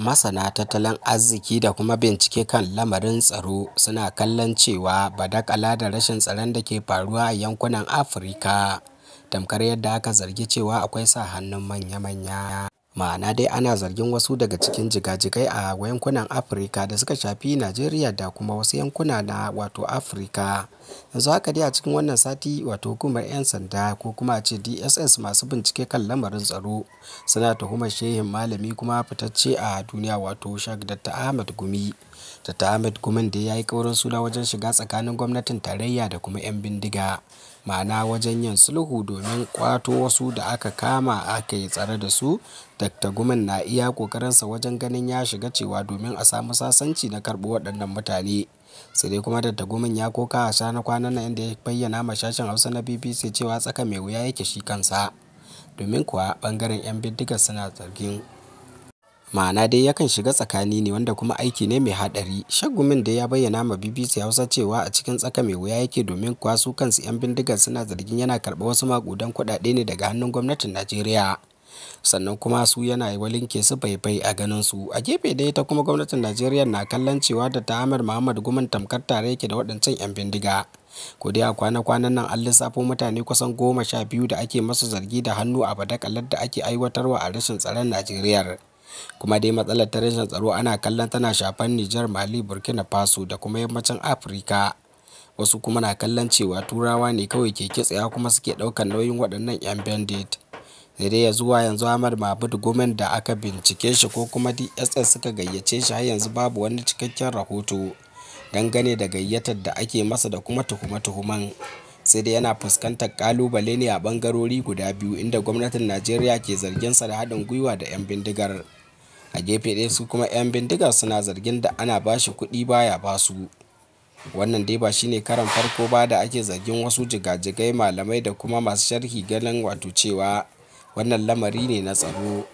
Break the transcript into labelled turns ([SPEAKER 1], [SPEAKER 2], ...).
[SPEAKER 1] Masana tattalin arziki da kuma bincike kan lamarin tsaro suna kallon cewa badakala da rashin tsaron da ke faruwa a yankunan Afirka, tamkar yadda aka zargi cewa akwai sa hannun manya-manya. Ma'ana dai ana zargin wasu daga cikin jigajigai a yankunan Afirka da suka shafi Najeriya da kuma wasu yankuna na wato Afirka. Yanzu haka dai a cikin wannan sati, wato hukumar 'yan sanda ko kuma ace DSS masu bincike kan lamarin tsaro suna tuhumar shehin malami kuma fitacce a duniya, wato Sheikh Dr. Ahmad Gumi. Dr. Ahmad Gumin dai ya yi ƙaurin suna wajen shiga tsakanin gwamnatin tarayya da kuma 'yan bindiga. Ma'ana wajen yin sulhu domin ƙwato wasu da aka kama aka yi tsare da su. Dr. Gumin na iya ƙoƙarinsa wajen ganin ya shiga cewa domin a samu sasanci na karɓo waɗannan mutane. Sai dai kuma Dr. Gumin ya koka a na kwanan nan, inda ya bayyana ma sashen Hausa na BBC cewa tsaka mai wuya yake shi kansa. Domin kuwa ɓangaren 'yan bindigar suna zargin, ma'ana dai yakan shiga tsakani ne, wanda kuma aiki ne mai haɗari. Sheikh Gumin dai ya bayyana ma BBC Hausa cewa a cikin tsaka mai wuya yake, domin kuwa su kansu 'yan bindigar suna zargin yana karɓar wasu maƙudan kuɗaɗe ne daga hannun gwamnatin Najeriya. Sannan kuma su yana walinke su bai-bai a ganin su. A gefe ɗaya ta kuma gwamnatin Najeriya na kallon cewa Dr. Ahmad Muhammad Gumin tamkar tare yake da waɗancan 'yan bindiga. Ko dai a kwana-kwanan nan an lissafo mutane kusan 12 da ake masu zargi da hannu a badakalar da ake aiwatarwa a rashin tsaron Najeriya. Kuma dai matsalar ta rashin tsaro ana kallon tana shafar Nijar, Mali, Burkina Faso da kuma yammacin Afirka. Wasu kuma na kallon cewa Turawa ne kawai ke kitsewa kuma suke ɗaukar nauyin waɗannan 'yan bandit. Sai dai ya zuwa yanzu Ahmad Mahmud Gumin da aka bincike shi ko kuma DSS suka gayyace shi, har yanzu babu wani cikakken rahoto dangane da gayyatar da ake masa da kuma tuhume-tuhumen. Sai dai yana fuskantar ƙalubale ne a ɓangarori guda biyu, inda gwamnatin Najeriya ke zarginsa da haɗin gwiwa da 'yan bindigar. A gefe ɗaya su kuma 'yan bindigar suna zargin da ana bashi kuɗi baya basu. Wannan dai ba shine karon farko ba da ake zargin wasu jigajigai, malamai da kuma masu sharhi ganin wato cewa wannan lamari ne na tsaro.